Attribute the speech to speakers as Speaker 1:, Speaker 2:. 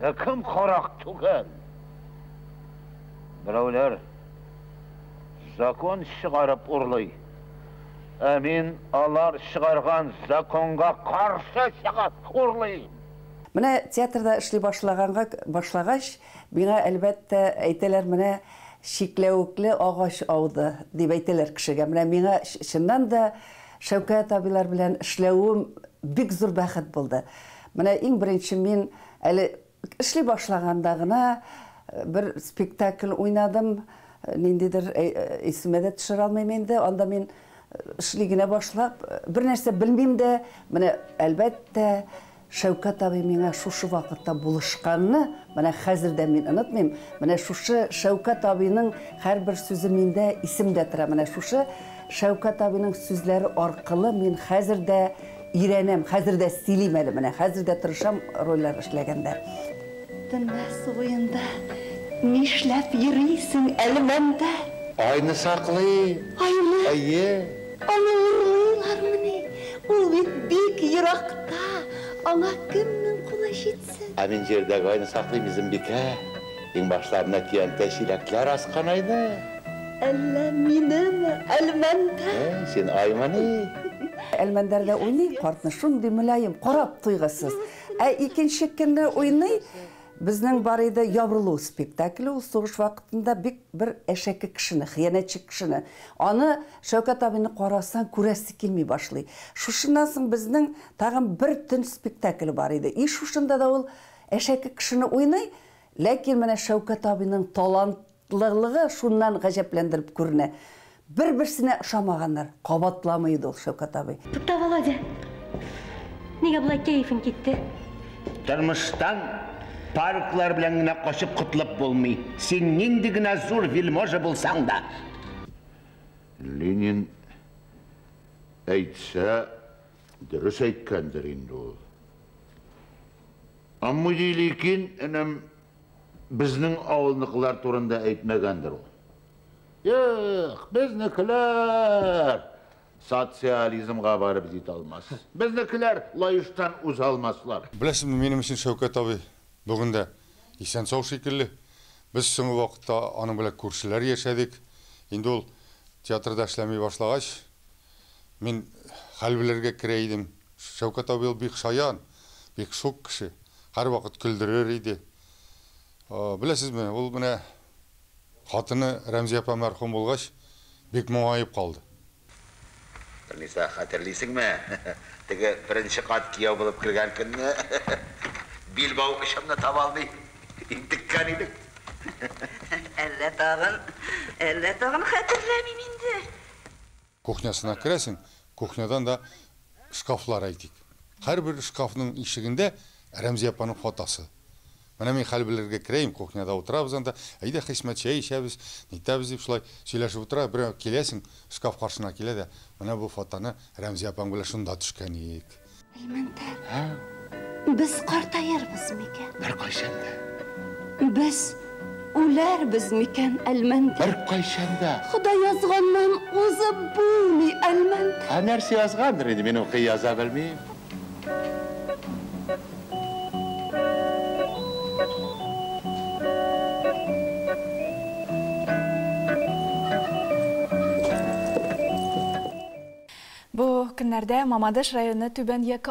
Speaker 1: Ә кем карак түгел? Берәүләр закон чыгарып урлый. Ә мин алар чыгарган законга каршы чыгып урлыйм.
Speaker 2: Менә театрда эшли башлаганга башлагач, миңа, әлбәттә, әйтәләр, менә чикләвекле агач ауды, дип әйтәләр кешегә. Менә миңа чыннан да Шәүкәт абыйлар белән эшләвем бик зур бәхет булды. Менә иң беренче мин әле эшли башлаганда гына бер спектакль уйнадым, ниндидер исемә дә төшерә алмыйм инде. Анда мин эшли генә башлап, бер нәрсә белмим дә, менә әлбәттә, Шәүкәт абый миңа шушы вакытта булышканны, менә хәзер дә мин онытмыйм. Менә шушы Шәүкәт абыйның һәрбер сүзе миндә исемдә тора. Менә шушы Шәүкәт абыйның сүзләре аркылы мин хәзер дә өйрәнәм, хәзер дә сөйлим әле, менә хәзер дә тырышам рольләр эшләгәндә.
Speaker 3: Төнлә су буенда нишләп йөрисең, Әлмәндәр?
Speaker 4: Айны саклыйм.
Speaker 3: Айны?
Speaker 4: Әйе.
Speaker 3: Аны урлыйлармыни? Ул бит бик еракта, аңа кемнең кулы җитсен?
Speaker 4: Ә мин җирдәге айны саклыйм, Изембикә. Иңбашларына көянтә чиләкләр аскан айны.
Speaker 3: Әллә минеме, Әлмәндәр?
Speaker 4: Ә, син аймыни?
Speaker 2: Әлмәндәр дә уйный картны, шундый мөлаем, карап туйгысыз. Ә икенче көнне уйный, безнең бар иде Ябырылу спектакле, ул сугыш вакытында бик бер әшәке кешене, хыянәтче кешене. Аны Шәүкәт абыйны карасаң, күрәсе килми башлый. Шушыннан соң безнең тагын бер төн спектакле бар иде. И шушында да ул әшәке кешене уйный, ләкин менә Шәүкәт абыйның талантлылыгы шуннан гаҗәпләндереп күренә. Бер-берсенә ошамаганнар, кабатламый иде ул Шәүкәт абый.
Speaker 5: Тукта, Володя. Нигә болай кәефең китте?
Speaker 4: Тормыштан парклар белән генә качып котылып булмый. Син нинди генә зур вельможа булсаң да.
Speaker 6: Ленин әйтсә, дөрес әйткәндер инде ул. Амма ликин, энем, безнең авылныкылар турында әйтмәгәндер ул. Юк, безнекеләр социализмга барып җитә алмас. Безнекеләр Лаештан уза алмаслар.
Speaker 7: Беләсезме, минем өчен Шәүкәт абый бүген дә исән-сау шикелле. Без соңгы вакытта аның белән күршеләр яшәдек. Инде ул театрда эшләми башлагач, мин хәл белергә керә идем. Шәүкәт абый ул бик шаян, бик шук кеше. Һәрвакыт көлдерер иде. Беләсезме, ул менә хатыны Рәмзия апа мәрхүм булгач, бик моңаеп калды.
Speaker 4: Ниса, хәтерлисеңме? Теге беренче кат кияү булып кергән көнне билбау очымны таба алмый интеккән идек.
Speaker 3: Әллә тагын, әллә тагын хәтерләмим инде.
Speaker 7: Кухнясына керәсең, кухнядан да шкафлар әйтик. Һәрбер шкафның ишегендә Рәмзия апаның фотосы. Менә мин хәл белергә керәем, кухняда утырабыз анда, әйдә Хисмәт чәй эчәбез, нитәбез дип шулай сөйләшеп утыра, берәү киләсең, шкаф каршына килә дә, менә бу фотоны Рәмзия апаң белән шунда төшкән идек.
Speaker 3: Әлмәндәр, без картаербыз микән?
Speaker 4: Беркайчан да.
Speaker 3: Без үләрбез микән, Әлмәндәр?
Speaker 4: Беркайчан да.
Speaker 3: Ходай язганнан узып булмый, Әлмәндәр.
Speaker 4: Ә нәрсә язгандыр инде, мин укый яза белмим.
Speaker 8: Бу көннәрдә Мамадыш районы Түбән Яке